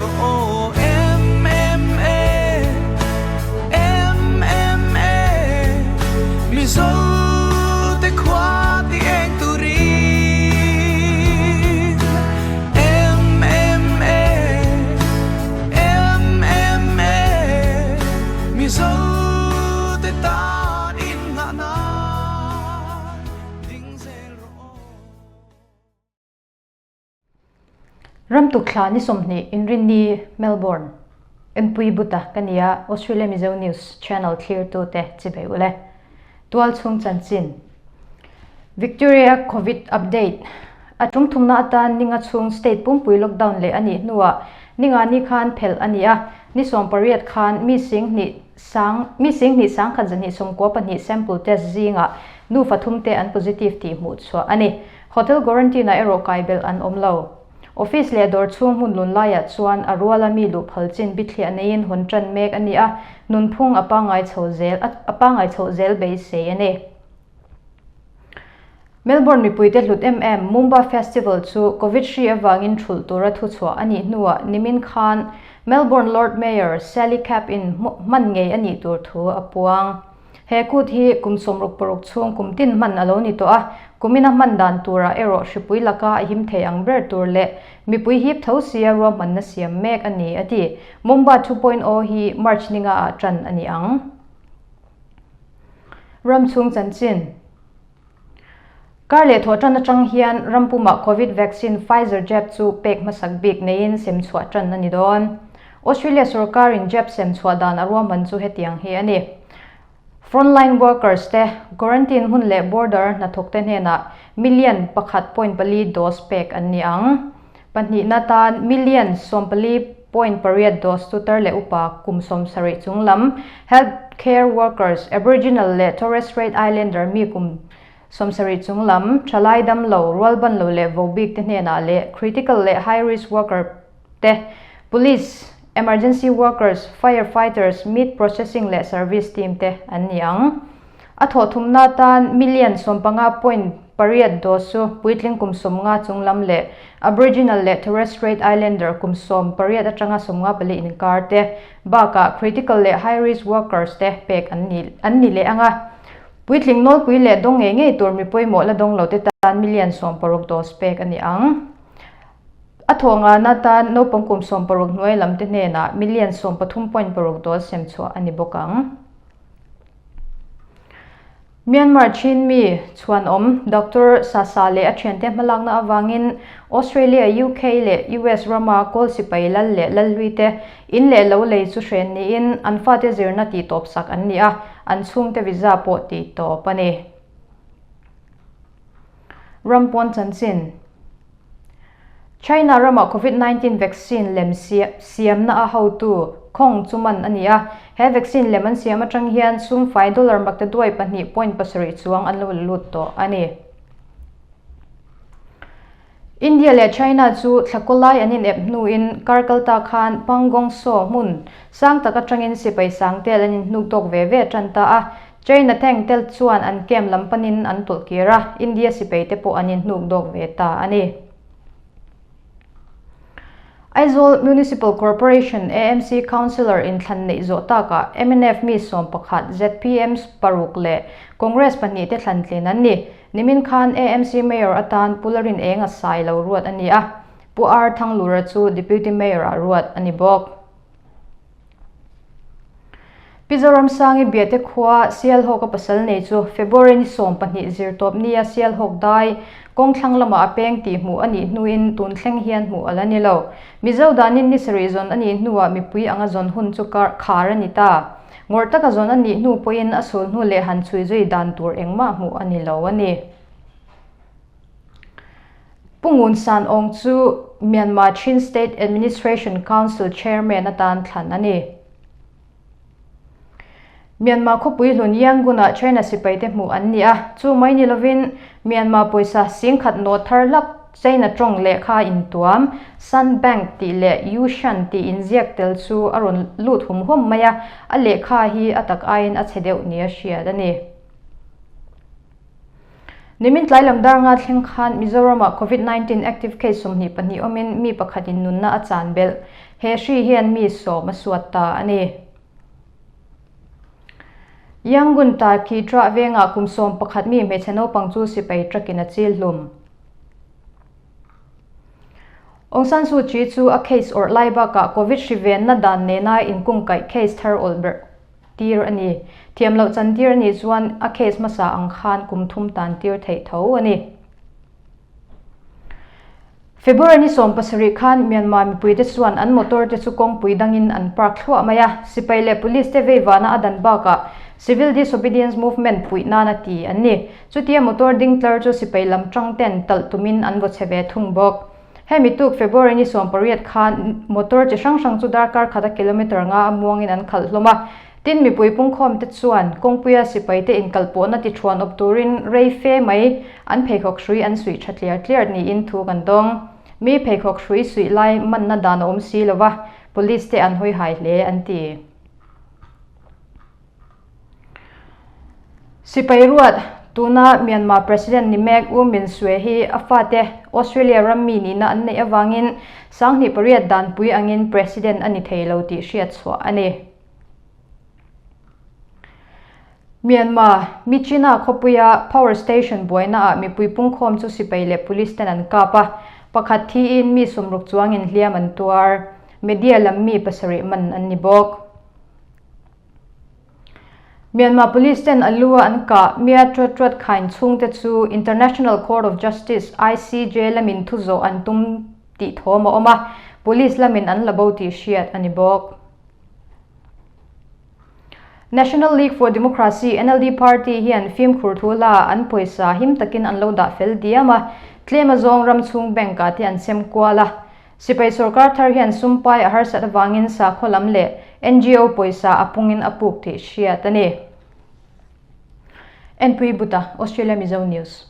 rawh aw MMA MMA Mizo te khua ti eng turin MMA MMA Mizo te tan in ngah nan ding zel rawh aw. Ramtuk thla ni 20 Inrinni, Melbourne, Mpui Buta ka ni a, Australia Mizo News Channel thlirtute chibei ule. Tualchhung chanchin. Victoria Covid Update A tum thumna atan ninga chhung state pumpui lockdown leh a nih hnuah ninga ni khan phelh a ni a, ni 18 khan mi 10 sang mi 10 sang khat 294 sample test zingah nufa thumte an positive tih hmuh chhuah a ni. Hotel quarantine-ah erawh kai belh an awm lo. Office leh dawr chhung hmun lun laiah chuan a ruala mi luh phal chin bithliah neiin hawn tan mek a ni a, nunphung a pangngai chho zel a pangngai chhoh zel beisei a ni. Melbourne mipuite hlut em em Moomba Festival chu Covid hri avangin thulh tura thuchhuah a nih hnuah nimin khan Melbourne Lord Mayor Sally Capp-in hman ngei a nih tur thu a puang. He kut hi kum 66 chhung kum tin hman a lo ni tawh a, kumina hman dan turah erawh hripui laka a him thei ang ber tur leh mipui hip tho sia ruahmanna siam mek a ni, a ti. Mumba 2.0 hi March ninga ah tan a ni ang. Ram chhung chanchin. Kar leh thawh tan atang hian ram pumah Covid vaccine Pfizer jab chu pek hmasak bik neiin sem chhuah tan a ni dawn. Australia sorkarin jab sem chhuah dan a ruahman chu hetiang hi a ni. Frontline workers te, quarantine hun leh border hnathawk te hnenah million 1.4 dose pek an ni ang. Pahnihna tan million 14.8 dose chu tar leh upa kum 70 chung lam, health care workers, Aboriginal leh Torres Strait Islander mi kum 70 chung lam, thalai dam lo, rualban lo leh vo bik te hnenah leh critical leh high risk worker te, police, emergency workers, firefighters, meat processing leh service team te an ni ang. A thawh thumna tan million 15.8 dose chu puitling kum 50 chung lam leh Aboriginal leh Torres Strait Islander kum 18 atanga 54 inkar te bakah critical leh high risk workers te pek an ni an ni leh anga. Puitling nawlpui leh dawng ngei ngei tur mi pawimawh la dawng lo te tan million 16 dose pek a ni ang. A thawh ngana tan naupang kum 16 hnuai lam te hnenah million 13.6 dose sem chhuah a ni bawk ang. Myanmar Chin mi chuan awm Doctor Sasa leh a thiante hmalakna awangin Australia, UK leh US rama kawl sipai lal leh lalhlui te in leh lo lei chu hren niin an fate zirna tih tawp sak an ni a, an chhungte visa pawh tih tawp a ni. Ram pawn chanchin. China rama Covid-19 vaccine lem siamna a hotu Khong chu man a ni a, he vaccine lem an siam atang hian sum fai dollar makte duai 2.7 chuang an lo lut tawh a ni. India leh China chu thlakulai an in ep hnuin Karkalta khan Pangong Tso hmun sang tak atangin sipai sang tel an in hnuk tawk ve ve tan ta a, China tank tel chuan an kem lam panin an tawlh kir a, India sipai te pawh an in hnuk dawk ve ta a ni. Aizawl Municipal Corporation AMC Councillor in thlan nei zawh takah MNF mi 11 ZPM paruk leh Congress pahnih te thlan tlin an ni. Nimin khan AMC Mayor atan Pularin eng a sai lo ruat a ni a, Pu R Thanglura chu Deputy Mayor ah ruat a ni bawk. Mizoram sangi biate khua Sialhawk a pasal nei chu February ni 12 zir tawp nia Sialhawk dai kawng thlang lama a peng tih hmuh a nih hnuin tun thleng hian hmuh ala ni lo. Mizo danin ni sarih zawn a nih hnuah mipui anga zawn hun chu khar a ni ta. Ngawrh taka zawn a nih hnu pawhin a sul hnu leh han chhui zui dan tur engmah hmuh a ni lo a ni. Pungun San Ong chu Myanmar Chin State Administration Council Chairman atan thlan a ni. Myanmar khawpui hlun Yangon-ah China sipai te hmuh an ni a, chu mai ni lovin Myanmar pawisa 10,000 note thar hlak China tawng lehkha intuam Sun Bank tih leh Yushan tih inziak tel chu a rawn lut hum hum mai a, a lehkha hi a tak aiin a chhe deuh ni a hriat a ni. Nimin tlai lam dar nga thleng khan Mizoramah Covid-19 active case 22 awmin mi pakhatin nunna a chan belh. He hri hian mi sawm a suat ta a ni. Yangon Tarki Trah vengah kum 11 mi hmeichhe naupang chu sipai truck in a chil hlum. Aung San Suu Kyi chu a case awrh lai bakah Covid hri venna dan nena inkungkaih case thar awlh ber tir a ni. Thiam loh chan tir a nih chuan a case hmasa ang khan kum thum tan tir theih tho a ni. February ni 17 khan Myanmar mipuite chuan an motor te chu kawngpui dangin an park thluah mai a, sipai leh police te veivana a dan bakah Civil Disobedience Movement puih nana ti an ni. Chutia motor ding tlar chu sipai lam tang ten talh tumin an vaw chhe ve thung bawk. Hemi tuk February ni 18 khan motor chi hrang hrang chu darkar khata kilometre nga a muangin an khalh hlawm a. Tin, mipui pungkhawm te chuan kawngpuia sipai te inkalh pawhna ti thuan awp turin rei fe mai an pheikhawk hrui an suih tha tliar tliar niin thu kan dawng. Mi pheikhawk hrui suih lai manna dan a awm si lo va, police te an hawi hai hle an ti. Sipai ruat, tuna Myanmar President ni mek U Min Swe hi a fate Australia ram mi nihna an neih avangin 28 danpui angin President a ni thei lo tih hriat chhuah a ni. Myanmar, Myitkyina khawpuia power station buainaah mipui pungkhawm chu sipai leh police ten an kap a, pakhat thiin mi 60 chuangin hliam an tuar. Media lam mi pasarih man an ni bawk. Myanmar police ten a lu a an kah Mya Trat Trat Khain chhungte chu International Court of Justice, ICJ, lamin thu zawh an tum tih thawm a awm a, police lamin an la bo tih hriat a ni bawk. National League for Democracy, NLD, party hian fimkhur thu la an pawisa him takin an lo dah fel diam a, tlem azawng ram chhung bank ah te an sem kual a. Sipai sorkar thar hian sumpai a harsat avangin sakhaw lam leh NGO pawisa a pungin a puk tih hriat a ni. Enpui Buta, Australia Mizo News.